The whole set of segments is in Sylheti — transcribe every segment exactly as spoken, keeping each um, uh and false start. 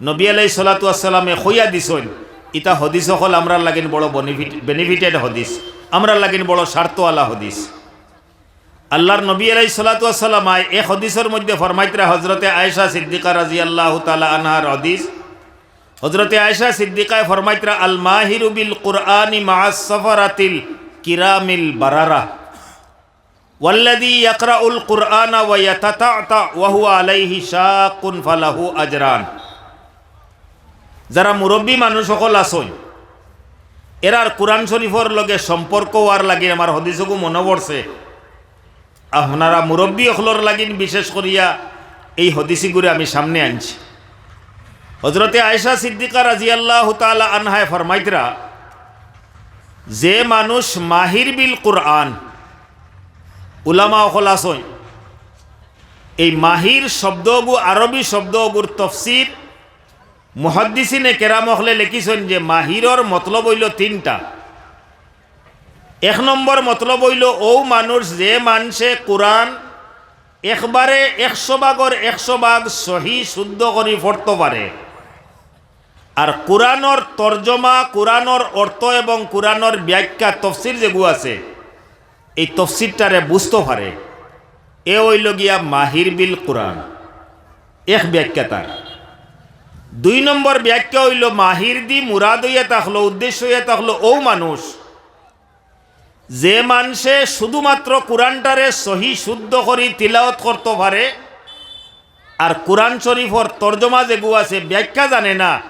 নবী আলাইহিস সালাতু ওয়াস সালামে কইয়া দিছইন, ইতা হদিস অকল আমরার লাগিন বড় বেনিফিট, বেনিফিটেড হদিস, আমরার লাগিন বড় স্বার্থওয়ালা হদিস। আল্লাহর নবী আলাইহিস সালাতু ওয়াস সালাম আয় এক হদিসর মধ্যে ফরমাইতরা, হযরতে আয়েশা সিদ্দিকা রাদিয়াল্লাহু তাআলা আনহার হদিস, হযরতে আয়েশা সিদ্দিকায় ফরমাইতরা, "আল মাহিরু বিল কুরআনি মাআস সাফারাতিল কিরামিল বারারা।" ওয়াল্লাযী ইয়াকরাউল কুরআনা ওয়া ইয়াতাতাআতা ওয়া হুয়া আলাইহি শাক্কুন ফালাহু আজরান। যারা মুরব্বী মানুষ অকল আছইন, এরার কুরআন শরীফর লগে সম্পর্ক অওয়ার লাগি আমার হদিসগু মনো পড়ছে। আপনারা মুরব্বী অকলর লাগিন বিশেষ করিয়া এই হদিসগুরে আমি সামনে আনছি। হযরতে আয়েশা সিদ্দিকা রাদিয়াল্লাহু তাআলা আনহায় ফরমাইতরা, যে মানুষ মাহির বিল কুরআন, উলামা অকল আছইন, এই মাহির শব্দগু, আরবি শব্দগুর তফসির মুহাদ্দিসিনে কেরাম অকলে লেখিছইন যে মাহিরর মতলব অইলো তিনটা। এক নম্বর মতলব অইলো অউ মানুষ যে মানষে কুরআন একবারে একশো ভাগর একশো ভাগ সহি শুদ্ধ করি পড়তো পারে, আর কুরআনর তর্জমা, কুরআনর অর্থ এবং কুরআনর ব্যাখ্যা, তফসির যেগু আছে, এই তফসিরটারে বুঝতো পারে, এ অইলো গিয়া মাহির বিল কুরআন। এক ব্যাখ্যা তার। দুই নম্বর ব্যাখ্যা অইলো মাহির দি মুরাদ অইয়া থাকলো, উদ্দেশ্য অইয়া থাকলো অউ মানুষ যে মানষে শুধুমাত্র কুরআনটারে সহি শুদ্ধ করি তিলাওত করতো পারে, আর কুরআন শরীফর তর্জমা যেগু আছে ব্যাখ্যা জানে না,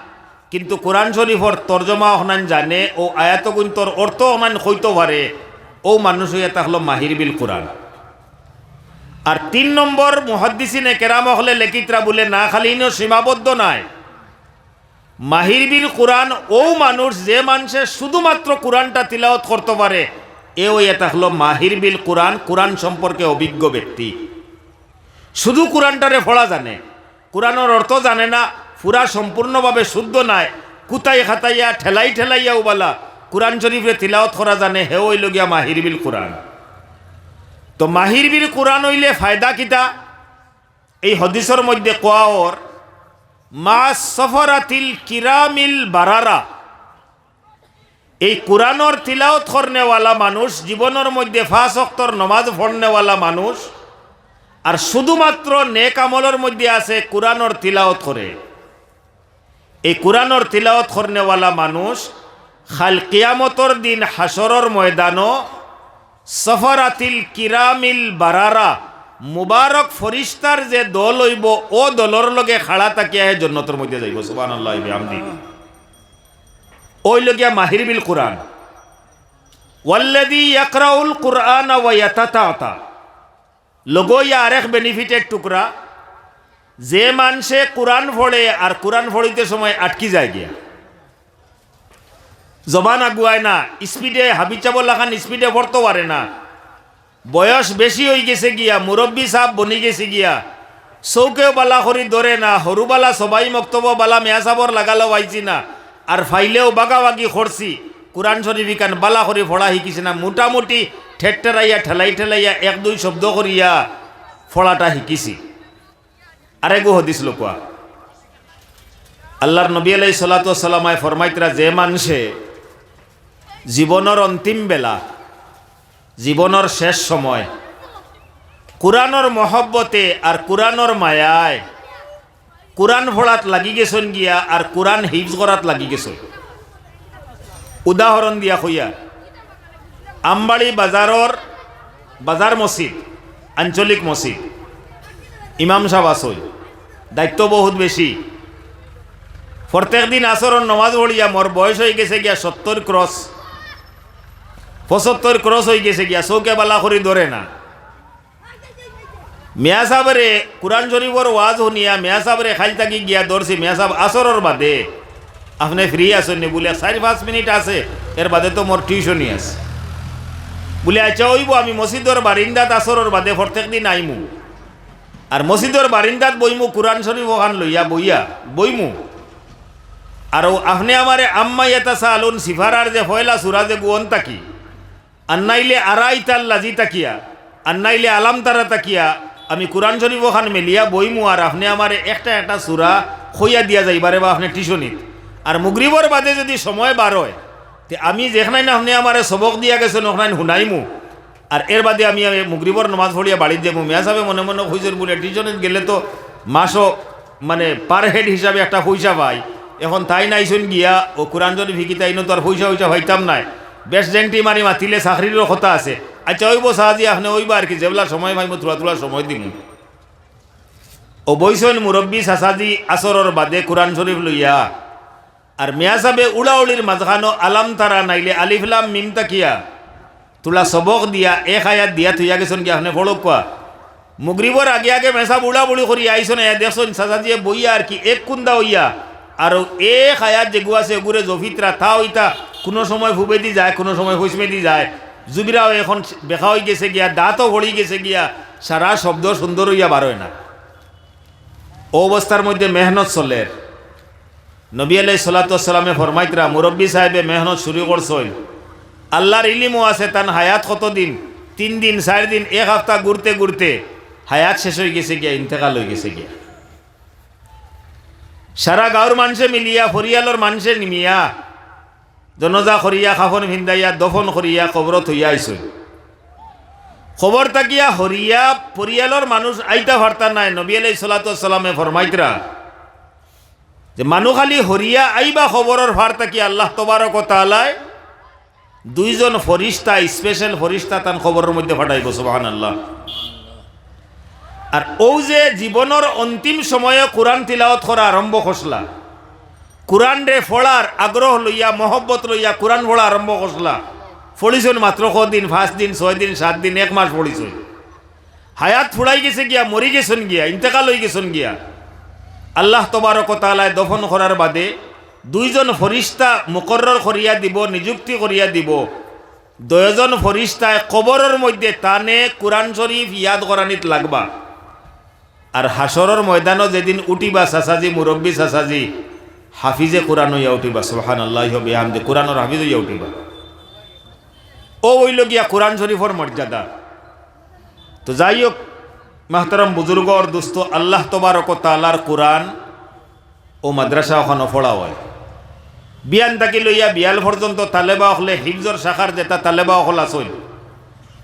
কিন্তু কুরআন শরীফর তর্জমা অখনাইন জানে, অউ আয়াতগুইন্তর অর্থ অখনাইন কইতো পারে, অউ মানুষ অইয়া থাকলো মাহির বিল কুরআন। আর তিন নম্বর মুহাদ্দিসিনে কেরাম অকলে লেখিতরা বুলে না, খালি ইনো সীমাবদ্ধ নায়, মাহির বিল কুরআন অউ মানুষ যে মানষে শুধুমাত্র কুরআনটা তিলাওত করতো পারে, এ অইয়া থাকলো মাহির বিল কুরআন, কুরআন সম্পর্কে অভিজ্ঞ ব্যক্তি। শুধু কুরআনটারে পড়া জানে, কুরআনর অর্থ জানে না, পুরা সম্পূর্ণভাবে শুদ্ধ নায়, কুতাই খাতাইয়া ঠেলাই ঠেলাইয়া উবালা কুরআন শরীফরে তিলাওত করা জানে, হে অইলো গিয়া মাহির বিল কুরআন। তো মাহির বিল কুরআন অইলে ফায়দা কিতা? এই হদিসর মধ্যে কওয়া অর, "মা সফরাতিল কিরামিল বারারা।" এই কুরআনর তিলাওত করনেওয়ালা মানুষ, জীবনর মধ্যে পাঁচ ওয়াক্তর নমাজ পড়নেওয়ালা মানুষ, আর শুধুমাত্র নেক আমলর মধ্যে আছে কুরআনর তিলাওত করে। এই কুরআনর তিলাওত করনেওয়ালা মানুষ কাইল কিয়ামতর দিন হাশরর ময়দানো সফরাতিল কিরামিল বারারা, মুবারক ফরিস্তার যে দল অইবো, অউ দলর লগে খাড়া থাকিয়া হে জন্নতর মধ্যে যাইবো। সুবহানাল্লাহি বিহামদি। অইলো গিয়া মাহির বিল কুরআন। ওয়াল্লাযী ইয়াকরাউল কুরআনা ওয়া ইয়াতাতাআতা। লগইয়া আরেক বেনিফিটের টুকরা, যে মানষে কুরআন পড়ে আর কুরআন পড়িতে সময় আটকি যায় গিয়া, জবান আগুয়ায় না, স্পিডে, হাবিচাবর লাখান স্পিডে পড়তো পারে না, বয়স বেশি অইগেছে গিয়া, মুরব্বি সাব বনিগেছে গিয়া, চউখেও বালা করি ধরে না, হুরুবালা সবাই মক্তবো বালা মেয়াসাবর লাগালো পাইছি না, আর পাইলেও বাগাবাগি করছি, কুরআন শরীফ ইখান বালা করি পড়া হিকিছি না, মোটামুটি ঠেট্টেরাইয়া ঠেলাই ঠেলাইয়া এক দুই শব্দ করিয়া পড়াটা হিকিছি। আরেগু হদিস লউক্কা। আল্লার নবী আলাইহিস সালাতু ওয়াস সালামে ফরমাইতরা, যে মানষে জীবনর অন্তিম বেলা, জীবনর শেষ সময়, কুরআনর মহব্বতে আর কুরআনর মায়ায় কুরআন পড়াত লাগি গেছইন গিয়া আর কুরআন হিফজ করাত লাগি গেছইন। উদাহরণ দিয়া কইয়ার, আমবাড়ি বাজারর, বাজার মসজিদ, আঞ্চলিক মসজিদ, ইমাম সাব আছইন, দায়িত্ব বহুত বেশি। প্রত্যেক দিন আসরর নমাজ পড়িয়া মোর বয়স অইগেছে গিয়া সত্তর ক্রস, পঁচাত্তর ক্রস অইগেছে গিয়া, চউখে বালা করি ধরে না। মেয়াসাবরে কুরআন শরীফর ওয়াজ হুনিয়া মেয়াসাবরে কাইল থাকি গিয়া ধরছি, মেয়াসাব আসরর বাদে আপনে ফ্রি আছইন নি? বুলে, "চাইর পাঁচ মিনিট আছে, এর বাদে তো মোর টিউশনি আছে।" বুলে, "আইচ্ছা অইবো, আমি মসজিদর বারিন্দাত আসরর বাদে প্রত্যেক দিন আইমু, আর মসজিদর বারিন্দাত বইমু, কুরআন শরীফ অখান লইয়া বইয়া বইমু। আর অউ আপনে আমারে আম্মা ইয়াতাসাআলুন সিফারার যে পয়লা সূরা যেগু অন থাকি, আর নাইলে আরাইতাল্লাজি থাকিয়া, আর নাইলে আলাম তারা থাকিয়া, আমি কুরআন শরীফ অখান মেলিয়া বইমু, আর আপনে আমারে একটা একটা সূরা কইয়া দিয়া যাইবা রে বা আপনে টিউশনিত। আর মুগরিবর বাদে যুদি সময় বার অয়, তে আমি যেখানাইন আপনে আমারে সবক দিয়া গেছইন, অখানাইন হুনাইমু। আর এর বাদে আমি, আমি মুগরিবর নমাজ পড়িয়া বাড়িত যাইমু। মিয়া সাবে মনে মনে কইছইন বুলে, টিউশনিত গেলে তো মাসো, মানে, per head হিসাবে একটা পয়সা পাই। এখন তাইন আইছইন গিয়া, অউ কুরআন শরীফ হিকিতা, ইনো তো আর পয়সা অইসা পাইতাম নায়। বেশ জেংটি মারি মাতিলে চাকরিরও কথা আছে। আচ্ছা, অইবো চাচাজি, আপনে অইবা আর কি, যেবলা সময় পাইমু, থুড়া থুড়া সময় দিমু। অউ বইছইন মুরব্বি চাচাজি আসরর বাদে কুরআন শরীফ লইয়া। আর মিয়া সাবে উড়াউড়ির মাঝখানো আলাম তারা নাইলে আলিফ লাম মিম থাকিয়া থুড়া সবক দিয়া এক আয়াত দিয়া থইয়া গেছইন গিয়া, আপনে পড়উক্কা। মুগরিবর আগে আগে মেসাব উড়াবুড়ি করিয়া আইছইন, আইয়া দেখছইন চাচাজিয়ে বইয়া আর কি এক কুন্দা অইয়া, আর এক আয়াত যেগু আছে অগুরে জফিতরা, তা অইতা কুনু সময় পুবেদি যায়, কুনু সময় পশ্চিমেদি যায়। জুবিরাও এখন বেকা অইগেছে গিয়া, দাঁতও পড়ি গেছে গিয়া, সারা শব্দ সুন্দর অইয়া বার অয় না। অউ অবস্থার মধ্যে মেহনত চলের। নবী আলাইহিস সালাতু ওয়াস সালামে ফরমাইতরা, মুরব্বি সাহেবে মেহনত শুরু করছইন, আল্লার ইলিমও আছে, তান হায়াত কতদিন, তিন দিন, চাইর দিন, এক হাপ্তা ঘুরতে ঘুরতে হায়াত শেষ অইগেছে গিয়া, ইন্তেকাল অইগেছে গিয়া। সারা গাঁওর মানষে মিলিয়া, ফরিয়ালর মানষে নিমিয়া, জনাজা করিয়া, কাফন ফিন্দাইয়া, দফন করিয়া, কবরো থইয়া আইছইন। কবর থাকিয়া হরিয়া ফরিয়ালর মানুষ আইতা পারতা নায়। নবী আলাইহিস সালাতু ওয়াস সালামে ফরমাইতরা যে মানু খালি হরিয়া আইবা কবরর ফার থাকি, আল্লাহ তবারক ওয়া তাআলায় দুইজন ফরিস্তা, special ফরিস্তা তান কবরর মধ্যে পাঠাইবো। সুবহানাল্লাহ। আর অউ যে জীবনর অন্তিম সময়ে কুরআন তিলাওয়াত করা আরম্ভ করছলা, কুরআনরে পড়ার আগ্রহ লইয়া, মহব্বত লইয়া কুরআন পড়া আরম্ভ করছলা, পড়িছইন মাত্র কদিন, পাঁচ দিন, ছয় দিন, সাত দিন, এক মাস পড়িছইন। হায়াত ফুরাই গেছে গিয়া, মরি গেছইন গিয়া, ইন্তেকাল অইগেছইন গিয়া। আল্লাহ তবারক ওয়া তাআলায় দফন করার বাদে দুইজন ফরিস্তা মুকররর করিয়া দিবো, নিযুক্তি করিয়া দিবো। দুইজন ফরিস্তায় কবরর মধ্যে তানে কুরআন শরীফ ইয়াদ করানিত লাগবা। আর হাশরর ময়দানো যেদিন উঠিবা চাচাজি, মুরব্বি চাচাজি, হাফিজে কুরআন অইয়া উঠিবা। সুবহানাল্লাহি ওয়া বিহামদি, কুরআনর হাফিজ অইয়া উঠিবা। অউ অইলো গিয়া কুরআন শরীফর মর্যাদা। তো যাই হোক, মাহতারাম বুজুর্গ আর দোস্ত, আল্লাহ তবারক ওয়া তাআলার কুরআন অউ মাদ্রাসা অখানো পড়া অয়। বিয়ান থাকি লইয়া বিয়াল পর্যন্ত তালেবা অকলে, হিফজর শাখার যেতা তালেবা অকল আছইন,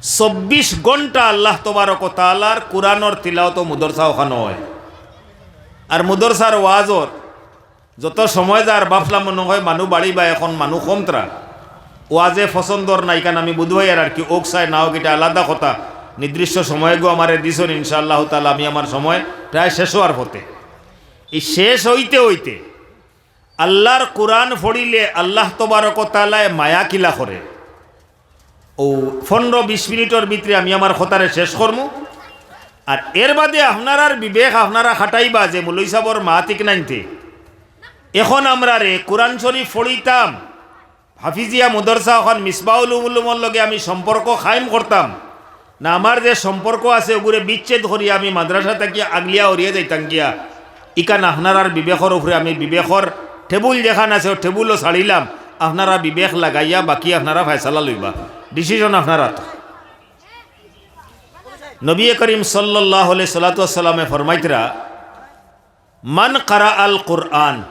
চব্বিশ ঘন্টা আল্লাহ তবারক ওয়া তাআলার কুরআনর তিলাওয়াত অউ মুদরসা অখানো অয়। আর মুদরসার ওয়াজর যত সময় যার ভাবলাম মনে অয় মানু বাড়িবা, এখন মানু কমতরা। ওয়াজে পছন্দর নাই, কারণ আমি বুধবাইয়ার আর কি, অউক চাই না অউক, ইটা আলাদা কথা। নির্দিষ্ট সময়গু আমারে দিছইন, ইনশাআল্লাহ তাআলা আমি আমার সময় প্রায় শেষ অওয়ার পথে। ই শেষ অইতে অইতে আল্লার কুরআন পড়িলে আল্লাহ তবারক ওয়া তাআলায় মায়া কিলা করে। অউ পনরো বিশ মিনিটর ভিতরে আমি আমার কথারে শেষ করমু। আর এর বাদে আপনারার বিবেক আপনারা খাটাইবা যে মৌলভী সাবর মাত ইকনাইনতে। এখন আমরারে কুরআন শরীফ পড়িতাম, হাফিজিয়া মুদরসা অখান মিসবাহুল উলুমর লগে আমি সম্পর্ক কায়েম করতাম, না আমার যে সম্পর্ক আছে অগুরে বিচ্ছেদ করিয়া আমি মাদ্রাসা থাকি আগলিয়া হরিয়া যাইতাম গিয়া। ইখান আপনারার বিবেকর উপরে আমি বিবেকর টেবুল যেখান আছে, অউ টেবুলও ছাড়িলাম। আপনারা বিবেক লাগাইয়া বাকি আপনারা ফয়সালা লইবা, decision আপনারার। নবী করিম সাল্লাল্লাহু আলাইহি সাল্লাতু ওয়াসসালামে ফরমাইতরা, "মান কারা আল কুরআন।"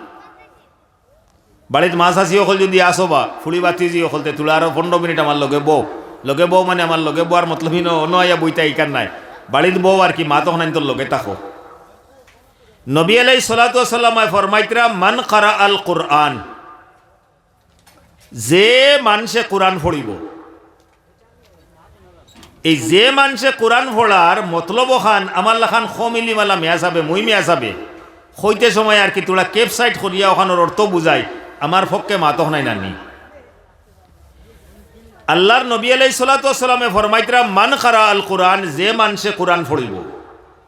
বাড়িত মা চাচি অকল যুদি আছো বা ফুড়ি বাতিজি অকল, তে তুলা আরো পনরো মিনিট আমার লগে বও। লগে বও মানে আমার লগে বওয়ার মতলব ইনো অনো আইয়া বইতা ইখান নায়। বাড়িত বও আর কি, মাত অখানাইন্তর লগে থাকো। নবী আলাইহিস সালাতু ওয়াস সালামে ফরমাইতরা, "মান কারা আল কুরআন।" যে মানষে কুরআন পড়িবো, এই যে মানষে কুরআন পড়ার মতলব অখান আমার লাখান কম ইলিমআলা মিয়া সাবে, মুই মিয়া সাবে, কইতে সময় আর কি তুলা capture করিয়া অখানর অর্থ বুঝাই, আমার পক্ষে মাত অখানাইন নানি। আল্লার নবী আলাইহিস সালাতু ওয়াস সালামে ফরমাইতরা, "মান কারা আল কুরআন", যে মানষে কুরআন পড়িবো।